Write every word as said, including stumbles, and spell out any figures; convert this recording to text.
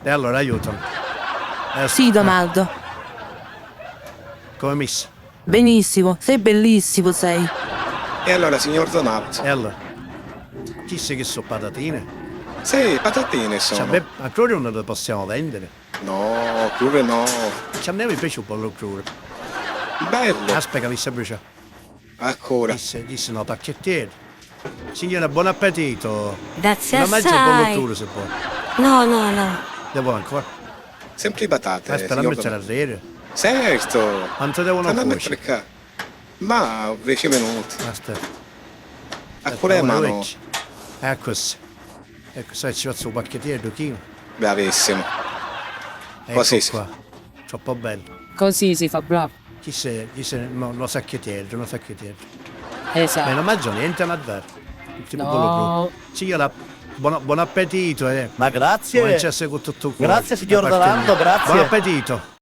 E allora aiutami. Eh, sì, eh. Donaldo. Come missi? Benissimo, sei bellissimo, sei. E allora, signor Donaldo. E allora? Chi si, chi so, patatine? Sì, patatine sono. Cioè, beh, ma crudi non le possiamo vendere? No, crudi no. Ci a me mi piace un po' lo crudi. Bello. Aspetta, mi sembra. Ancora. Disse, disse no, tacchittieri. Signora, buon appetito. Grazie assai. Una mangia un po' l'otturo, se può. No, no, no. Devo ancora? Sempre patate. Aspetta, la mettere a rere. Certo. Quanto devono cuocere? Ma dieci minuti. Aspetta. Ancora mano. Ecco, sì. Ecco, sai, ci faccio un pacchettino, chino. Bravissimo. Ecco qua. Troppo bello. Così si fa, bravo. Chi sei? Chi sei? No, no sacchetiello, no sacchetiello. Esatto. Ma non mangio niente, ma vero. Tipo quello che... Signora, buon, buon appetito, eh. Ma grazie. Comincia con tutto il cuore. Grazie, signor Donaldo, grazie. Buon appetito.